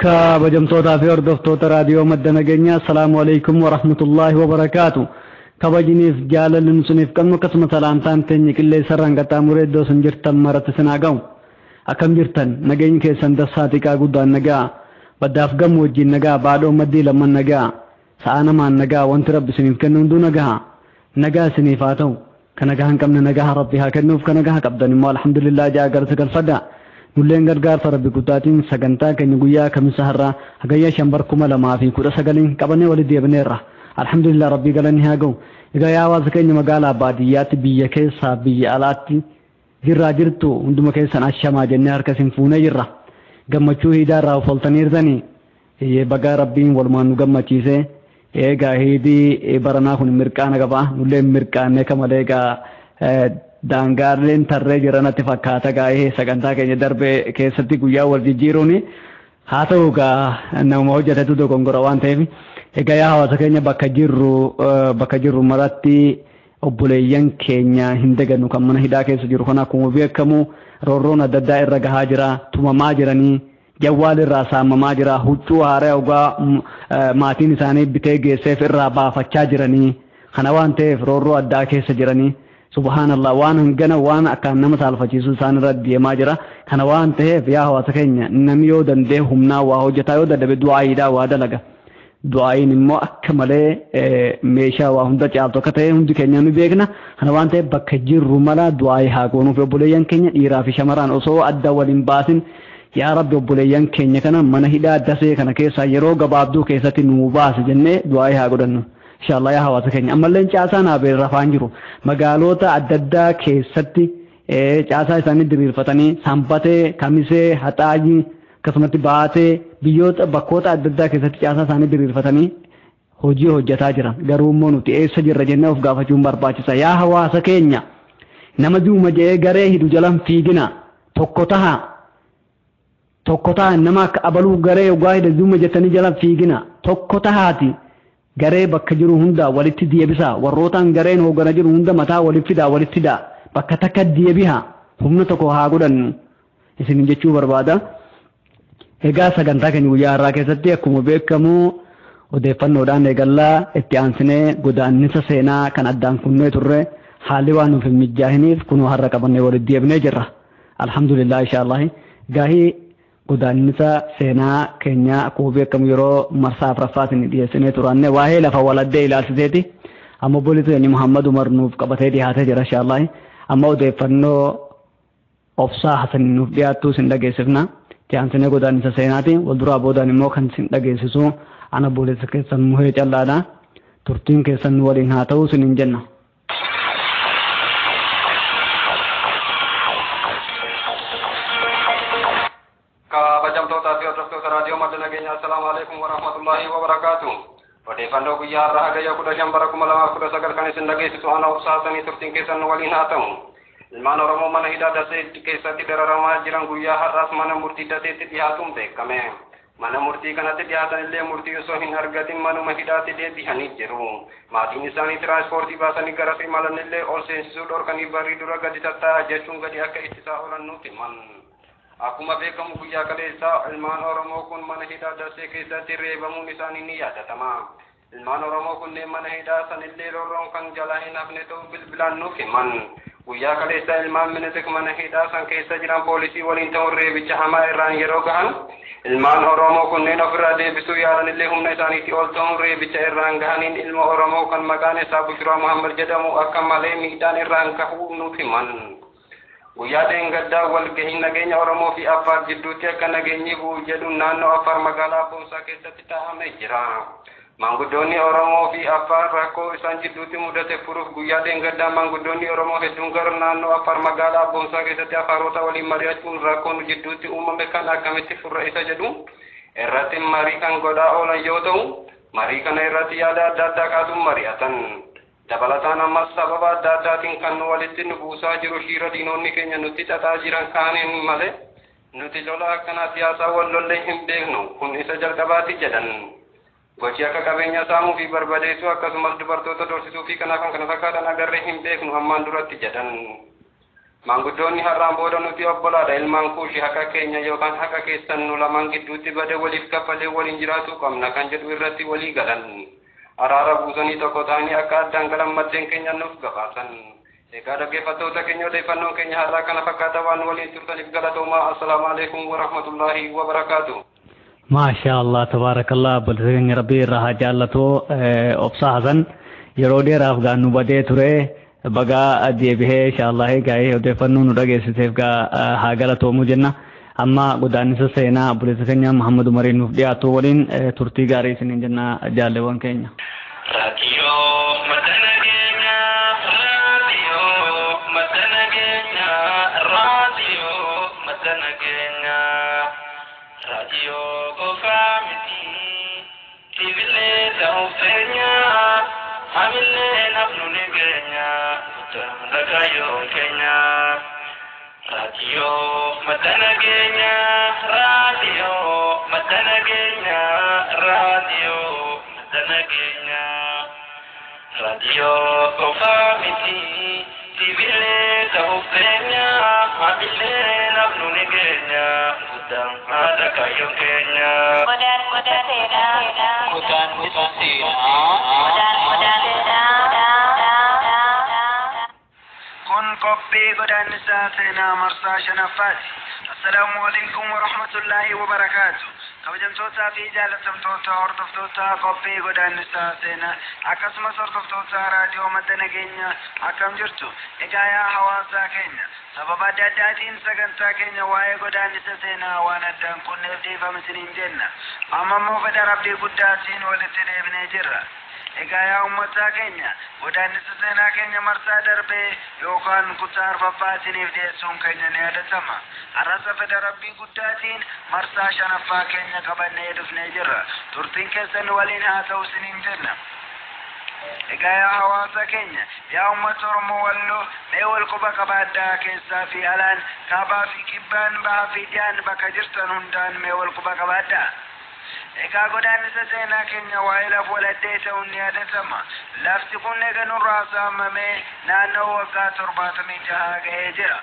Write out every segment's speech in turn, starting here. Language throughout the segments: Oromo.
Kabajamtootaa fi hordoftoota raadiyoo madda nageenyaa, assalaamu alaikum warahmatullaahi wabarakaatu. Kabajiniif jaalalli nu suniif qabnu akkasuma salaamtaan teenya qilleensarraan qaxxaamuree iddoo sun jirtan maratti sinaa ga'u. Akkam jirtan? Nageenyi keessan dassaa xiqqaa guddaan nagaa, baddaaf gamu wajjin nagaa, baadhoo maddii lamman nagaa, sa'a namaan nagaa, wanti rabbi isiniif kennu hunduu nagaa. Nagaa isiniif haa ta'u. Ka nagaa hin qabne nagaa rabbi haa kennuuf, ka nagaa qabdan immoo alhamdulillah ja'a galata galfadha. Nulleen gargaarsa rabbi guddaatiin sagantaa keenya guyyaa kamisa har'aa hagayya 5 2019 qabannee walitti deebineerra. Alhamdulillah rabbii galanni haa ga'u. Egaa yaa hawaasa keenya magaalaa baadiyyaatti, biyya keessaa biyya alaatti jirraa jirtu hunduma keessan ashamaa jennee harka isin fuunee jirra. Gammachuu hiidaa irraa uffaltaniirtanii bagaa rabbiin walumaan nu gammachiise. Egaa hiidii baranaa kun mirqaana qaba. Nulleen mirqaannee kamalee egaa daangaaleen tarree jira natti fakkaata. Gaa'ee sagantaa keenya darbee keessatti guyyaa wal jijjiiruuni haa ta'u gaa nama hojjetetu dogongora waan ta'eef. Egaa yaa hawaasa keenya bakka jirru maratti obboleeyyan keenya hin dagannu kan mana hidhaa keessa jiru kan akkuma beekamu roorroon adda addaa irra gahaa jira, tumamaa jiranii, jawwaal irraa saamamaa jira, huccuu haaraa ogaa maatiin isaanii bitee geesseef irraa baafachaa jiranii. Kana waan ta'eef roorroo addaa keessa jiranii, subhaanallah, waan hangana waan akkaan nama saalfachiisu isaan irra deemaa jira. Kana waan ta'eef yaa hawaasa keenya, namni yoo danda'e humnaa waa hojjetaa, yoo dadhabe du'aayiidhaa waa dalaga. Du'aayiin immoo akka malee meeshaa waa hunda caaltu akka ta'e hundi keenya ni beekna. Kana waan ta'eef bakka jirru mala du'aayii haa goonuuf obboleeyyan keenya dhiiraa fi shamaraan osoo adda waliin baasin. Yaa rabbi, obboleeyyan keenya kana mana hidhaa dasee kana keessaa yeroo gabaabduu keessatti nuu baase jennee du'aayii haa godhannu. Inshallah yaa hawaasa keenya, ammallee caasaan haa rafaan jiru magaalota adda addaa keessatti caasaa isaanii diriirfatanii Sanbatee, Kamisee, Haxaayii akkasumatti Baatee biyyoota bakkoota adda addaa keessatti caasaa isaanii diriirfatanii hojii hojjetaa jiran. Garuu immoo nuti eessa jirra jennee of gaafachuun barbaachisa. Yaa hawaasa keenya, nama duuma jedhee garee hidhu jalan fiigina, tokko taha, tokko taha. Nama akka abaluu garee ogaa hidha duuma jettanii jalan fiigina, tokko tahaati garee bakka jiru hunda walitti deebisaa. Warrootaan gareen hoogana jiru hunda mataa walitti fidaa, walitti fidaa, bakka takka deebiha, humna tokko haa godhannu isin jechuu barbaada. Egaa sagantaa keenya guyyaa har'aa keessatti akkuma beekamu odeeffannoodhaan eegallaa, itti aansinee godaannisa seenaa kan addaan kunnee turre haalli waan nuuf hin mijaahiniif kunoo har'a qabannee walitti deebinee jirra. Alhamdulillah, inshallah. Gaahii godaannisa seenaa keenya akkuma beekamu yeroo marsaa afuraffaatiin dhiyeessinee turanne waa'ee lafa waladdee ilaalchiseeti. Amma obboleessi keenya Muhammad Umar nuuf qabatee dhiyaatee jira, inshallah. Amma odeeffannoo obsaa Hasan nuuf dhiyaattu isin dhageessifna. Itti aansinee godaannisa seenaati. Wal duraa boodaan immoo kan isin dhageessisu ana obboleessa keessan Muhee Callaadha. Turtiin keessan nu waliin haa ta'u isiniin jenna. Kabajamtootaa fi hordoftoota raadiyoo madda nageenyaa, assalaamu alaikum warahmatullaahi wabarakaatu. Odeeffannoo guyyaa har'aa hagayya 15 bara 2019 kan isin dhageessisu ana obsaasanii, turtiin keessan waliin haa ta'u. Ilmaan Oromoo mana hidhaa Dasee keessatti dararamaa jiran guyyaa har'aas mana murtii Daseetti dhiyaatuun beekame. Mana murtii kanatti dhiyaatan illee murtii osoo hin argatin manuma hidhaatti deebi'anii jiru. Maatiin isaanii tiraanspoortii baasanii gara imalan illee ol seensisuu dhorkanii barii dura gadi tattaa'a jechuun gadi akka ittisaa oolan nutti himan. Akkuma beekamu guyyaa kaleessaa ilmaan Oromoo kun mana hidhaa Dasee keessatti reebamuun isaanii ni yaadatama. Ilmaan Oromoo kunneen mana hidhaa sanillee roorroon kan jalaa hin hafne ta'uu bilbilaan nuuf himan. Guyyaa kaleessaa ilmaan Minilik mana hidhaa san keessa jiran poolisii waliin ta'uun reebicha hamaa irraan yeroo gahan, ilmaan Oromoo kunneen ofirraa deebisuu yaalan illee humna isaaniitti ol ta'uun reebicha irraan gahaniin ilma Oromoo kan maqaan isaa Bushuraa Muhammad jedhamu akka malee miidhaan irraan gahuu nuuf himan. Guyyaa dheengaddaa walgahiin nageenya Oromoo fi Affaar jidduutti akka nageenyi bu'u jedhu naannoo Affaar magaalaa Abboomsaa keessatti taa'amee jira. Maanguddoonni Oromoo fi Affaar rakkoo isaan jidduutti mudate furuuf guyyaa dheengaddaa maanguddoonni Oromoo hedduun gara naannoo Affaar magaalaa Abboomsaa keessatti Affaarota waliin mari'achuun rakkoon jidduutti uumame kan akkamitti furra isa jedhu irratti marii kan godhaa oolan yoo ta'u, marii kana irratti yaada adda addaa kaasuun mari'atan. Dabalataan ammas sababa adda addaatiin kan nu walitti nu buusaa jiru shiira diinonni keenya nutti xaxaa jiran kaaniin malee nuti lola akkanaa siyaasaa wal lollee hin beeknu, kun isa jalqabaati jedhan. Gochi akka qabeenya saamuu fi barbadeessuu akkasumas dubartoota doorsisuu fi kanaaf kan kana fakkaatan agarree hin beeknu ammaan duratti jedhan. Maanguddoonni har'aan booda nuti obbolaadha ilmaan kuushi haqa keenya yookaan haqa keessan nu lamaan gidduutti bade waliif kaffalee waliin jiraachuu qabna kan jedhu irratti walii galan. Araara buusanii tokko ta'anii akka addaan galan maddeen keenya nuuf gabaasan. Egaa dhaggeeffattoota keenya odeeffannoon keenya har'aa kana fakkaata waan waliin turtaniif galatoomaa. Assalaamu alaikum warahmatullaahi wabarakaatu. Maashaa Allah tabaarakallah obboleessa keenya Rabbii irraa haa jaallatu Obsaa Hasan yeroo dheeraaf gaannu badee ture bagaa deebihee inshaallah gaa'ee odeeffannoo nu dhageessiseef gaa haa galatoomu jenna. Amma godaannisa seenaa obboleessa keenya Muhammad Umarii nuuf dhiyaatu waliin turtii gaarii isiniin jenna jaalleewwan keenya. Raadiyoo madda nageenyaa, raadiyoo madda nageenyaa, raadiyoo madda nageenyaa, raadiyoo qofaa miti, tiivilee ta'uuf teenyaa, hamillee nafnu ni geenyaa, guddaan dhagaayoon keenyaa. Raadiyoo madda nageenyaa, raadiyoo madda nageenyaa, raadiyoo madda nageenyaa. Raadiyoo qofaa miti, tiivilee ta'uuf teenyaa, hamillee nafnu ni geenyaa, guddaan haadha kaayyoon keenyaa. Godaannisa seenaa. Godaannisa seenaa. Godaannisa seenaa. Kun qophii godaannisaa seenaa marsaa shanaffaati. Assalaamu alaikum warahmatullaahi wabarakaatu. Kabajamtootaa fi jaalatamtoota hordoftoota qophii godaannisaa seenaa akkasumas hordoftoota raadiyoo madda nageenyaa akkam jirtu? Egaa yaa hawaasaa keenya sababa adda addaatiin sagantaa keenya waa'ee godaannisa seenaa waan addaan kunneef dhiifama isiniin jenna. Amma immoo fedha Rabbii guddaatiin walitti deebinee jirra. Egaa yaa uummataa keenya godaannisa seenaa keenya marsaa darbee yookaan kutaa arfaffaa isiniif dhiyeessuun keenya ni yaadatama. Har'as fedha Rabbii guddaatiin marsaa shanaffaa keenya qabannee dhufnee jirra. Turtiin keessan waliin haa ta'u isiniin jenna. Egaa yaa hawaasa keenya yaa uummata Oromoo Walloo mee wal quba qabaaddaa keessaa fi alaan kaabaa fi kibbaan bahaa fi dhiyaan bakka jirtan hundaan mee wal quba qabaaddaa. Egaa godaannisa seenaa keenya waa'ee lafa waladdee ta'uun ni yaadatama. Lafti kun eega nurraa saamamee naannoo waggaa 76 ga'ee jira.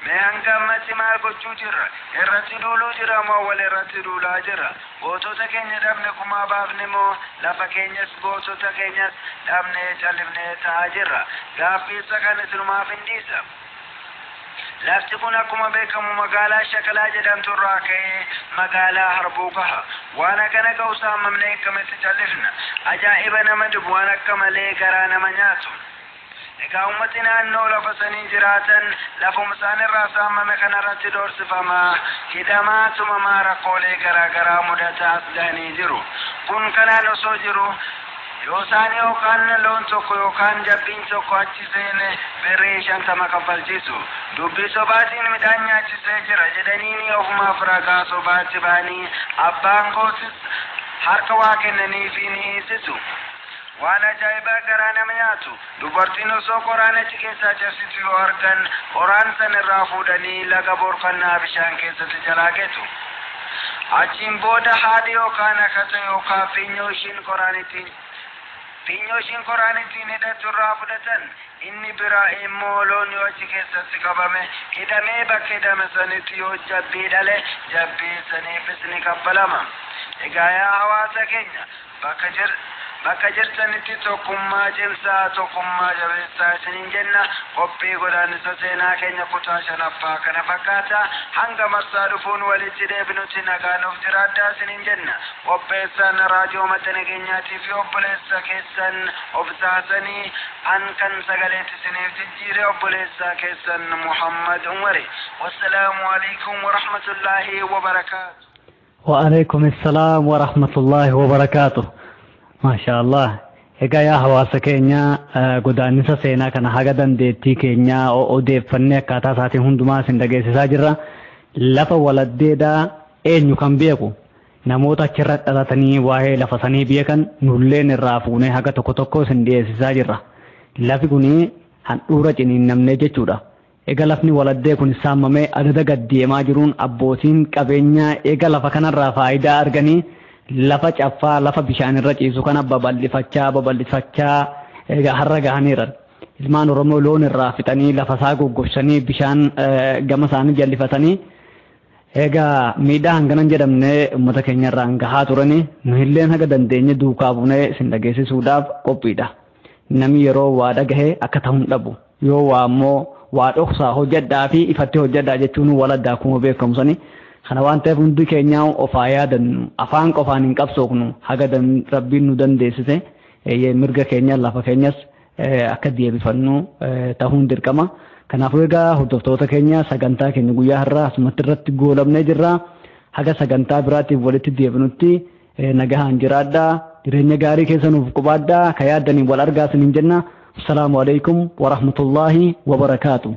Mee hanga ammatti maal gochuu jirra? Irratti duuluu jira moo wal irratti duulaa jirra? Gootota keenya dhabne kumaa baafne moo lafa keenyas gootota keenyas dhabnee callifnee taa'aa jirra? Gaaffii isa kan isinumaaf hin dhiisa. Lafti kun akkuma beekamu magaalaa Shakalaa jedhamtu irraa ka'ee magaalaa Harbuu gaha. Waan akkana ga'u saamamnee akkamitti callifna? Ajaa'iba nama dhibu waan akka malee garaa nama nyaatu. Egaa uummati naannoo lafa sanii jiraatan lafuma isaan irraa saamame kanarratti doorsifamaa, hidhamaa, tumamaa rakkoolee garaa garaa mudataa as ga'anii jiru. Kun kanaan osoo jiru yoo isaan yookaan loon tokko yookaan jabbiin tokko achi seene birrii 50 kaffalchiisu. Dubbii sobaatiin midhaan nyaachisee jira jedhanii ofumaaf ragaa sobaatti ba'anii abbaan kootis harka waa kennaniifi ni hiisisu. Waan ajaa'ibaa garaa nama nyaatu dubartiin osoo qoraan achi keessaa cabsitu yoo argan qoraan san irraa fuudhanii laga boorfannaa bishaan keessatti jalaa geetu. Achiin booda haadhi yookaan akata yookaan fiinyoo ishiin qoraan ittiin hidhattu irraa fudhatan. Inni biraa immoo loon yoo achi keessatti qabame hidhamee bakka hidhame sanitti yoo jabbii dhale jabbii saniifis ni kaffalama. Egaa yaa hawaasa keenya bakka jirtanitti tokkummaa cimsaa tokkummaa jabeessaa isiniin jenna. Qophii godaannisa seenaa keenya kutaa shanaffaa kana fakkaata. Hanga marsaa dhufuun walitti deebinutti nagaan of jiraadhaa isiniin jenna. Qopheessaan raadiyoo madda nageenyaatii fi obboleessa keessan of taasanii an kan sagaleetti isiniif jijjiire obboleessa keessan Muhammad Umari. Wassalaamu alaikum warahmatullaahi wabarakaatu. Wa alaikum assalaam warahmatullaahi wabarakaatu. Maashaa Allah. Egaa yaa hawaasa keenya godaannisa seenaa kana haga dandeettii keenyaa odeeffannee akkaataa isaatiin hundumaa isin dhageessisaa jirra. Lafa waladdeedhaa eenyu kan beeku namoota achirra dhalatanii waa'ee lafa sanii beekan nulleen irraa fuunee haga tokko tokko isin dhiyeessisaa jirra. Lafi kuni handhuura ciniinnamnee jechuudha. Egaa lafni waladdee kun saamamee adada gad deemaa jiruun abbootiin qabeenyaa eega lafa kanarraa faayidaa arganii lafa caffaa lafa bishaan irra ciisu kana babal'ifachaa egaa har'a gahaniiran. Ilmaan Oromoo loon irraa fixanii, lafa isaa goggobsanii, bishaan gama isaanii jallifatanii, egaa miidhaa hangana hin jedhamne uummata keenya irraan gahaa turani. Nu illeen haga dandeenye duukaa buunee isin dhageessisuudhaaf qophiidha. Namni yeroo waa dhagahe akka ta'u hin dhabu. Yoo waa immoo waa dhoksaa hojjedhaa fi ifatti hojjedhaa jechuun wal addaa akkuma beekamu sani. Kana waan ta'eef hundi keenya of haa yaadannu. Afaan qofaan hin qabsoofnu, haga rabbiin nu dandeessise mirga keenya, lafa keenyas akka deebifannu ta'uun dirqama. Kanaafuu egaa hordoftoota keenya, sagantaa keenya guyyaa har'aa asumatti irratti goolabnee jirra. Haga sagantaa biraatiif walitti deebinutti nagahaan jiraadhaa. Jireenya gaarii keessa nuuf qubaadhaa. Ka yaaddaniin wal argaa isiniin jenna. Assalaamu alaikum wa rahmatullaahi wa barakaatu.